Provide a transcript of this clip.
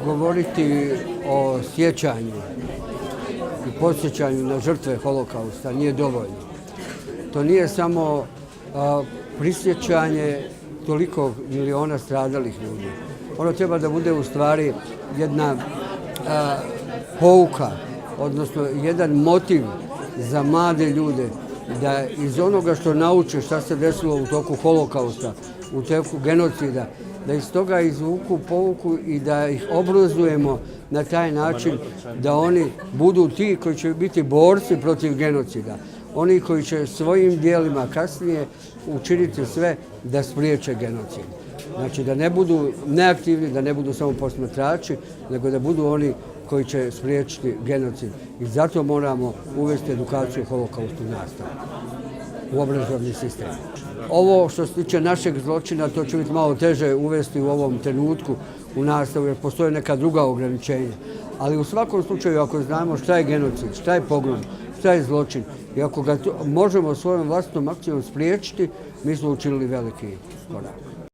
govoriti o sjećanju i podsjećanju na žrtve holokausta nije dovoljno. To nije samo prisjećanje toliko miliona stradalih ljudi. Ono treba da bude u stvari jedna pouka, odnosno jedan motiv za mlade ljude da iz onoga što nauče šta se desilo u toku holokausta, u toku genocida, da iz toga izvuku pouku i da ih obrazujemo na taj način da oni budu ti koji će biti borci protiv genocida. Oni koji će svojim dijelima kasnije učiniti sve da spriječe genocid. Znači da ne budu neaktivni, da ne budu samo posmatrači, nego da budu oni koji će spriječiti genocid. I zato moramo uvesti edukaciju o holokaustu u nastavu, u obrazovni sistem. Ovo što se tiče našeg zločina, to će biti malo teže uvesti u ovom trenutku u nastavu, jer postoje neka druga ograničenja. Ali u svakom slučaju, ako znamo šta je genocid, šta je pogrom, šta je zločin, i ako ga možemo svojom vlastnom akcijom spriječiti, mi smo učinili veliki korak.